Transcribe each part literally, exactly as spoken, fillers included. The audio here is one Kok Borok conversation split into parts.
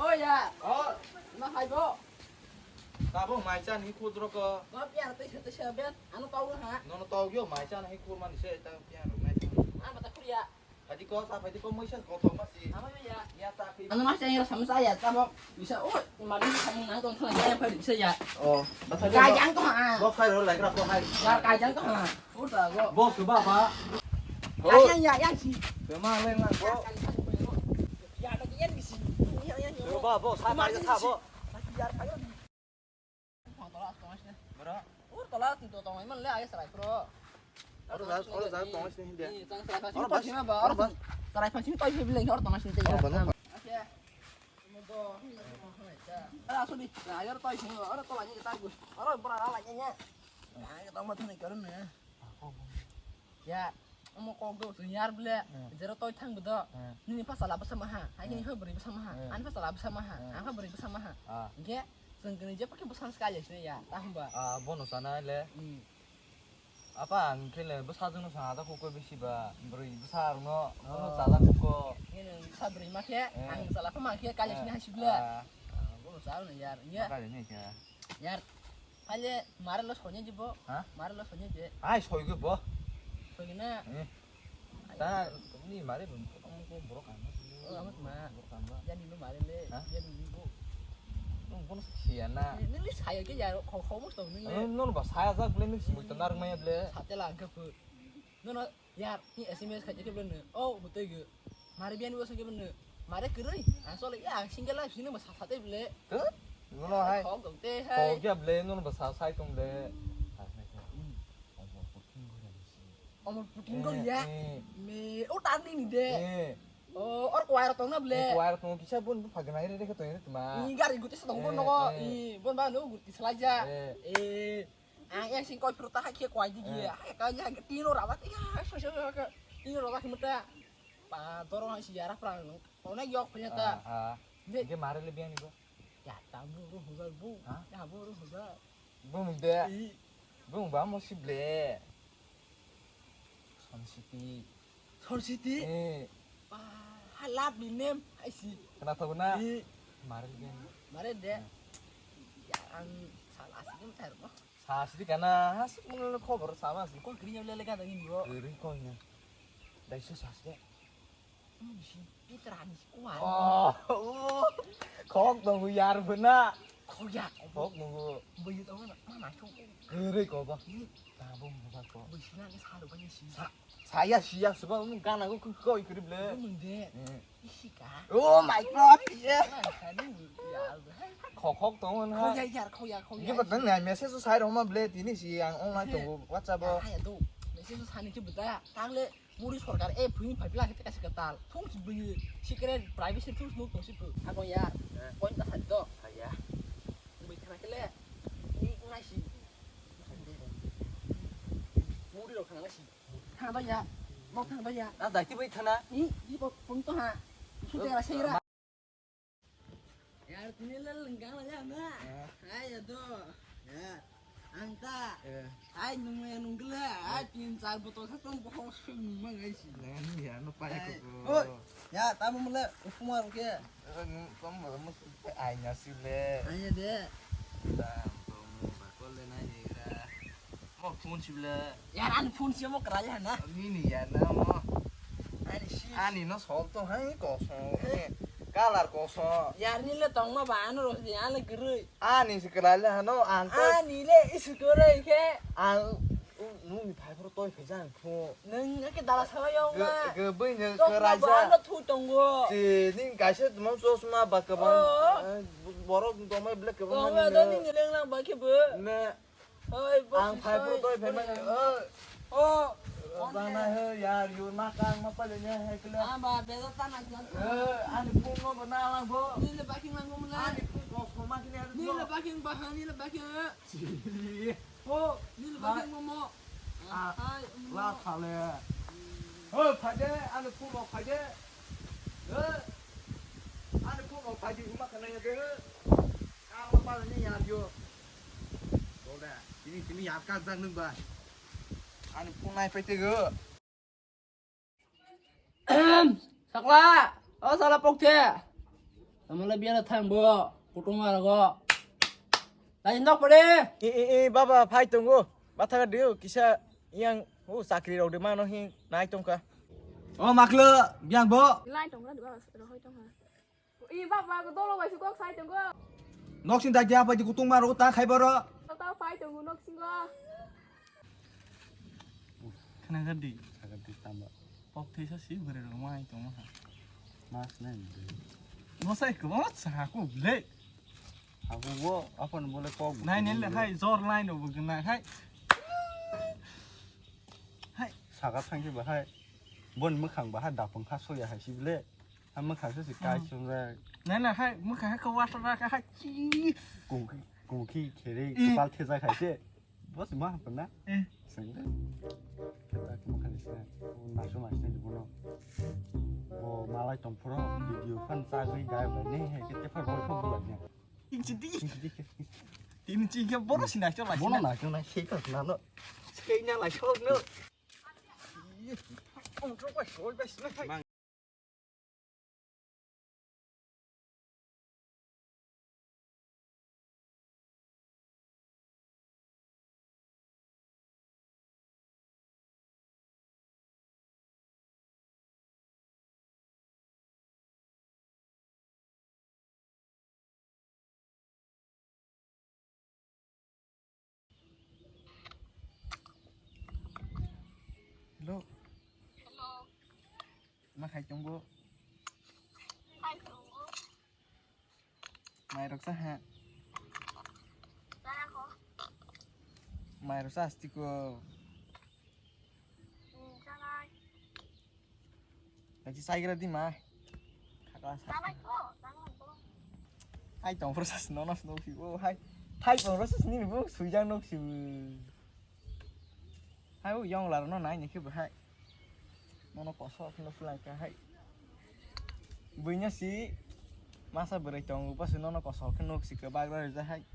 O ya. O. Ma hai bo. Tabuk mai chan hi khudro ko. Ko pian tei se tei se ben. Ano tau ha. Nono tau yo mai chan hi khur mani se ta pian ro mai. Ano ta khur ya. Hadi ko sa hadi ko mai chan ko to ma si. Ano ya. Ya ta pi. Ano ma chan ya sama saya ta bo. Bisa o ma ni sa ni nang tong thang ya pa bisa ya. O. Ba ta. Ka jang to ha. Bo khai ro lai kra ko hai. Ya ka jang to ha. O ta go. Bo su ba ba. Ya ya ya ya si. Ke ma leng lang bo. Ya ka jang to ha. Ya ka jang si. Ya ya ya. Bo ba bo sa ma ya ta bo. Bro. Oro jat, oro jat tongwi sini hindi. Oro bas, oro bas. Oro bas. Oro bas. Oro bas. Oro bas. Oro bas. Oro bora la ya ya. Ya, omo kok do sung yar bele. Hmm. Jero toi thang do. Hmm. Nini pasa la basa maha. Hai ni hmm. Hoi beri basa maha. Hmm. Ani pasa la basa maha. Hmm. Ani pasa beri basa maha. Ah. Ge, sung kini je pakai basa sekali sini ya. Tahu ba? Ah, bono sana le. Hmm. Apa ang kele basa jeng no sana ta kok bisi ba. Beri basa arno. Bono sala kok. Ini sa beri ma ke. Hmm. Ang sala ko ma ke kali sini hai sibla. Ah. Ah, bono sala yar. Iya. Kali ni ke. Yar, pale mare lo sonya je bo. Ha? Mare lo sonya je. Ai, soi ge bo. Soi na. Eh. Ta ni mare bo, ko borok kan. Oh, amat ma. Borok kan ba. Ya ni lo mare le, ha? Ya ni bo. Nung kono siya na. Ni, ni saya ke ya, kho, kho mo to ni. Nung, nung ba saya jak ble ni sui to nar maya ble. Sate la ke pu. No, no, yar, ni S M S khai ke bne. Oh, hutoi ge. Mare bian bo sangke bne. Mare kerei. Asole ya, single life sini masa sate bile. Ke? Nono hai. Khok dong te hai. Khok ya bile, nono basa sai tong bile. Hmm. Omor puting go ya. Omor puting go ya. Eh. Me, oh, tani ni de. Eh. Oh, or kuwai rok tong na bile. Eh, kuwai rok tong kisa bun bu phagnai re re khe tong re tma. Ni gari guti sa tong bun nogo. Eh. Ni bun ba no guti salai ja. Eh. Eh. Ang yang sing koi pruta hai khe kwai di dia. Eh. Hai ka ya tino raba ya so so ka tino raba khimta. Pa doro hai si yara pra no. Ona yok phanya ta. Ah, ah. Nge mare le biang ni bo. Ya ta bu ru huzar bu. Ha? Ya bu ru huzar. Bu mung de. I. Bu mung ba mo si ble. Son City. Son City? Eh. Pa, ha love ni name hai si. Kana thago na? I. Mare le biang. Mare de. Hmm. Ya ang sala si ni thar mo. Sa sidi kana, ha sik mung le khobor sama si. Ko kri nyam le le ka dangi ni bo. Ri ko ina. Dai so sa sidi. Ini si Peter ani si kuat. Oh, oh. Khok dong yar bena. Khok ya. Khok nunggu. Bayu tong na mana chong. Kri ko ba. Tabung ba ko. Bayu na ni salu ba ni si. Sa Saya siya sebab mung kana ko ko ikri ble. Mung de. Hmm. Isi ka. Oh my God, iya. Khok khok tong ha. Khok ya yar, khok ya, khok ya. Iki betul na message sai roma ble tini si yang online tong WhatsApp. Ya, ya tu. Message sai ni ki beta. Tangle muri sorkar e phuni phai pla kita kasih ketal. Thung si beli secret privacy thung nuk tong si tu. Ako ya. Point ta sat do. Ya. Beli kana kele. Ni kuna si. Muri ro kana si. Thang ba ya. Mok thang ba ya. Na dai ti bai thana. Ni, ni bo pung to ha. Su te ra sei ra. Yar tini le lenggang la ya na. Hai ya do. Ya. Ang ta. Hai nung ya nung gela. Hai tin char botol sa tong bo su mang ai si. Ni ya no pa ko. Oh. Ya ta mo le upuma ro ke. Nung kom mo mo ai na si le. Ai ya de. Ta to mo ba ko le na ni ra. Mo phone sibla. Yar ani phone siya mo kra ya na. Nini ya na mo. Ani si. Ani no sol to hai koso. Color koso. Yar ni le tong no ba ano ro si ani gurui. Ani si kra le hano ang to. Ani le isu gurui ke. Ang nung ni phai pro toi phai jang phu. Nung ke dala sawa yong ma. Ge bui ne kra ja. Ano thu tongo. Si ning kaisa mo chosma ba ke ba. Borok dong mai black ke ba. Dong ma do ni leng lang ba ke bu. Ne. Oi, boss, ang phai phu toi phai mani. Oh. Bana he yar yur ma kang ma pale ne he kle. Ah, ba, beza ta na kya. Eh, ani phone no bana lang bo. Ni le baking lang mo mula. Ani phone ko ko ma kine. Ni le baking ba ha, ni le baking. Oh, ni le baking mo mo. Ah, hai, la thale. Hoi, phai de, ani phone no phai de. Eh, ani phone no phai de, ma kana ya de. Kang ma pale ne yar yo. Dole, tini tini yar ka jang nung ba. Ani phone nai phai tego. Sakla, o sala pokte. Tamala biara thang bo, kutung arago. Lai nok pade. E, e, e, baba, phai tongo. Bathaga diu, kisa yang, o chakri rok de mano hi, nai tongka. O maklo, biang bo. Lai tongra di baba, rohoi tongha. E baba, go dolo bai su kok sai tongo. Nok sin da dia pai kutung maro, ta khai boro. Ta phai tongo nok singo. Khna gadi. Khna gadi tamba. Pok thai sa si bwrwi rok mai tongma ha. Mas nai de. Mo sai ko mo sa ko ble. Ako bo aphan bole kok. Nai ne le hai jor lai no bo gna hai. Hai. Saga thang si ba hai. Bon mwkhang ba hai dapang kha soya hai si ble. Ha mwkhang se si kai sung ra. Nai na hai mwkhang hai ko wasa ra ka hai chi. Kuki kuki khere. Ih. Kepal thejak hai se. Boss ma hapna? Eh. Sengde. Kita kemo kali se. Nasu mas ne dibono. Bo malai tong phuro video phan chagri gai bai ne he kete pha roi pha bulai ne. Inchi di. Inchi di. Tini chi ke boro sina cho lai. Bono na cho na sei ka na no. Sei na lai cho no. Ong tro bai soi bai sina. Hello. Hello. Ma khai tongo. Khai tongo. Mai rok sa ha. Chaya ko. Mai rok sa asti ko. Hmm, chanai. Lagi sai kira di ma. Khakla sa. Chanai ko, chanai ko. Hai tong process no no no si o hai. Hai tong process ni bo sui jang nok si. Hai o yong lar no nai ni ke bo hai. Nono kosok no pulai ka hai. Buinya si masa bwrwi tongo basi nono kosok khe nuk si kwbak rw rijak hai.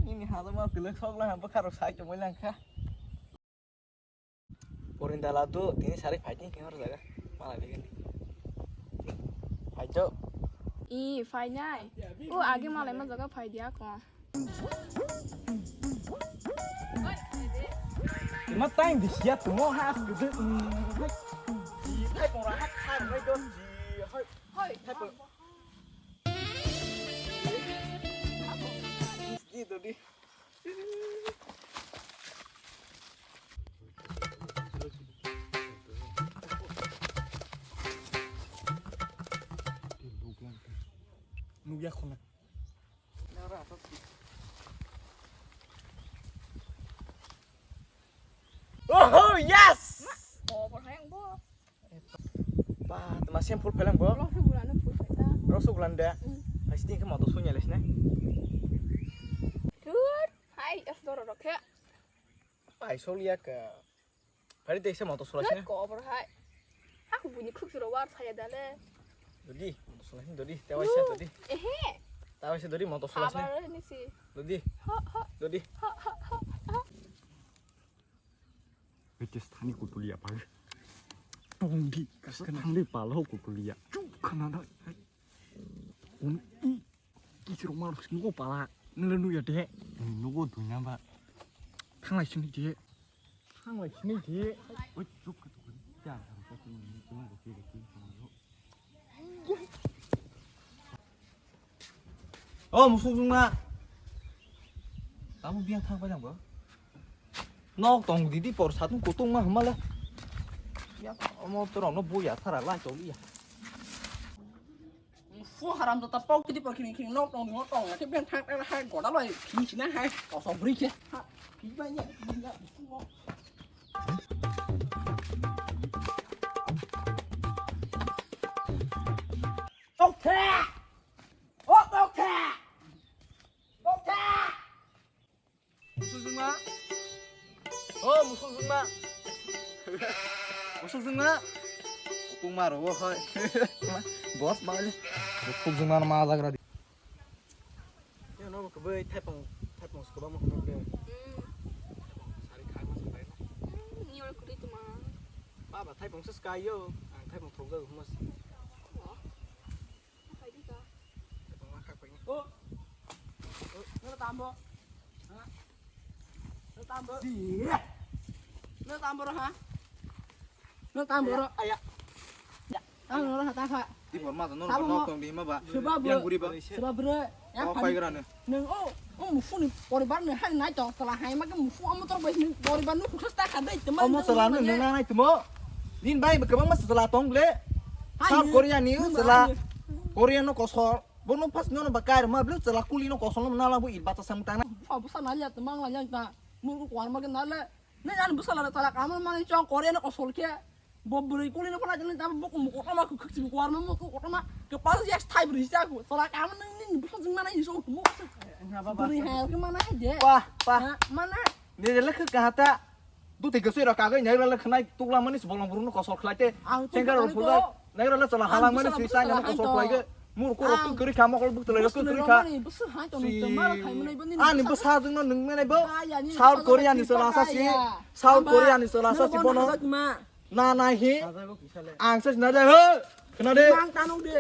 Nini hajama kwlwk sok lang bwkha rok sai tongwi lang kha. Porinda ladu tini sari phai tini khe hor jaga. Mala begini. Phai do. I phai nai. O age malai ma jaga phai dia ko. Ima time di siya tumo has gede. Hai pora hat hat mai don ji. Hai. Hai. Hai pora. Di do di. Nugya khona. Oh, yes! Over hang bo. Ba, tama sem full phelang bo. Rosogula no full phelang. Rosogula de. Mm. Hai sini ke moto sunya les ne. Good. Hai, as doro rokhe. Pai sol ya ke. Hari dek se moto sulas ne. Ko over hai. Aku bunyi khuk suro war saya dale. Dodi, moto sulas ne dodi. Tewai se dodi. Ehe. Tewai se dodi moto sulas ne. Sabar ni si. Dodi. Ha, ha. Dodi. Ha, ha, ha, ha. Ete sthani kutulia pal. Tongdi, sthani pal ho kutulia. Chuk khana da. Un i kisro mar nugo pala. Nle nuya de. Nugo dunya ba. Thanglai sini de. Thanglai sini de. Oi chuk ka tu. Ya, ka tu ni tu ma de de. O musuk jungma. Tamo biang thang pai nang bo. Nok tong didi por satung kutung ma hamala. Ya omo to rong no buya thara lai to ya. Fu haram to ta pok kidi por kini kini nok tong nok tong ya te biang thang thang hai goda lai kini kini hai. Koso bri ke. Ha. Kini ba ya. Kini ba. Tokhe! O tokhe! Tokhe! Musuk jungma. O musuk jungma. Musuk jungma. Tungma ro hoi. Boss ma le. Musuk jungma ma jagra di. Yo no ko bai thaipong thaipong sko ba mo ko de. Sari khai ma sa bai na. Ni ol kuri tuma. Baba thaipong sa sky yo. Ang thaipong thok ga mas. Hai di ka. Lo tamboro ha? Lo tamboro. Aya. Tamboro ha ta kha. Di bor ma no. Tamo nok tong di ma ba. Sebab yang guri ba. Sebab bre. Ya. Oh, pai grane. Neng o, o mufu ni poribar ni hai nai tong sala hai ma ke mufu amo tor bai ni poribar ni khukha ta kha dei temo. Omo sala no neng nai temo. Din bai kebang ma sala tong le. South Korea ni sala. Korea no kosor. Bono pas nono ba kair ma blu chala kuli no kosong na la bu il bata sam tang na. Fa busa na ya tmang la yang ta. Mur ko kwar ma ke na le. Ne yan busa la chala kamal ma ni chong Korea no kosol ke. Bo bwrwi kuli no phana jani ta bo ko ko ma khuk khuk kwar ma mo ko ko ma. Ke pas ya thai bri sa ko. Chala kamal ni ni busa jing ma na iso mo. Bri ha ke ma na je. Wah, wah. Ma na. Ne le khuk ka ta. Duti gosoi rok kagoi nai rala khnai tukla mani se bolong burung no kosol khlai te. Ang tu chengar rok kani phurga ko. Nai rala chala halang mani sui sai nang kosol khlai ge. Mur ko rok kri kha mokol buk tulai rok kri kha. Busu hai to ni to mar khai mani bani. Ani bo sa jung no nung mani bo. South Korea ni chala sa si. South Korea ni chala sa si bono. Na nai hi. Ang sa si na da ho. Khna de. Mang tanong de.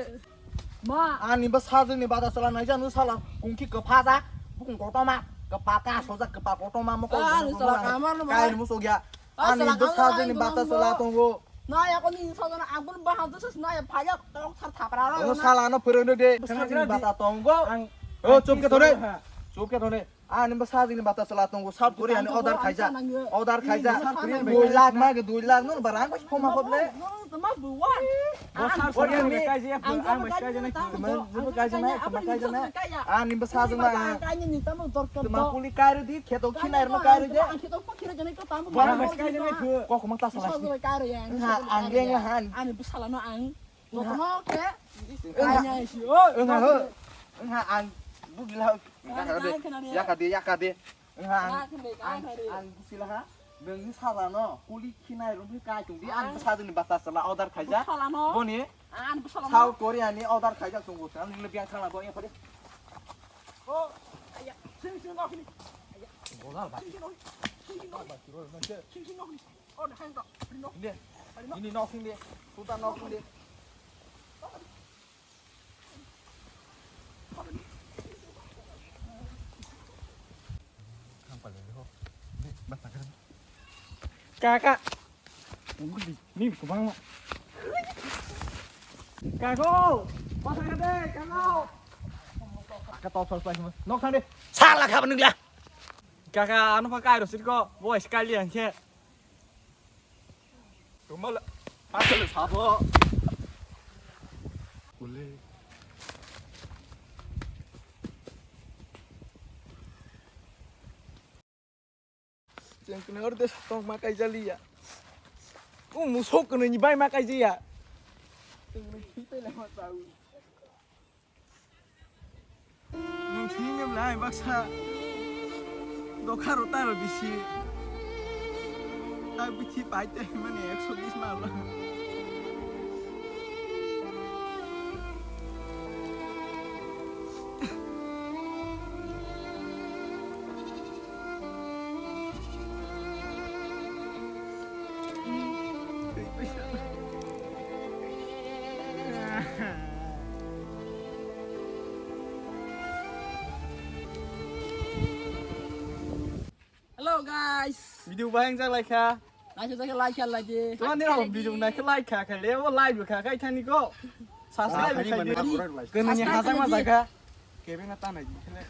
Ma. Ani ba sajwk ni bata sala nai janu sala kungki kepha jak, bukung kotorma, kepa ka sojak kepa kotorma mokol. Ah, ni sala kamar no kai ma. Ni musuk ya. Ah, ani ba sajwk ni bata sala tongo. Na ya ko ni sajwk na ang kun ba han tu na ya phaya tok thar thapra ro. Oh, sala no phurung de. Sajwk ni bata tongo. Oh, chup ke thore. Chup ke thore. Ani ba sajwk ni bata sala tongo, South Korea ni order khaijak. Order khaijak. Dui lakh ma ke dui lakh no barang bai phoma khotle. Bo South Korea ni kaijak, ang bai kaijak nai. Tama, tama kaijak nai, tama kaijak nai. Ani ba sajwk ma. Tama kuli kairo di, kheto khinai no kairo di. Bo ang bai kaijak nai. Kok ma ta sala. Ha, ang geng ha. Ani ba sala no ang. Kotorma ke? Anya isi, oi. Wngha ho. Wngha ang bugila ho. Yakha de, yakha de, yakha de. Wngha ang, ang, ang busila ha. Nangni sala no kuli khinai romwi kai tongdi. Ang sajwk ni bata sala order khaijak. Boni South Korea ni order khaijak tongo. Ang nile biang thangna bo yang phade. Oh, aya. Sing sing no kini. Aya. Bola ba. Sing sing no. Sing sing no. Sing sing no. Hindi. Hindi, nok hindi. Sultan, nok hindi. Kaka. Ni kubang ma. Kako. Masa kade, kako. Aka tau sol pai ma. Nok thang de. Sala kha nung la. Kaka, ano pa kai ro sir ko. Boy, sekali yang khe. Rumal asal sabo. Ule. Jeng kene orde tong ma kai jaliya. U musok kene ni bai ma kai jaya. Teng ni pele ma tau. Nwng thwini bwlai baksa dokha rw ta rw bisi. Tak bithi pai tei mani ekso bis ma bwla. Hello guys. Video bahai jak lai kha. Naisajak khe like khe like di. Tamo ni rok video nai khe like kha kha le, o like bo kha khai thani ko. Subscribe khai di. Kwnwi ni hajak ma jak kha. Kebe na ta nai di khe le.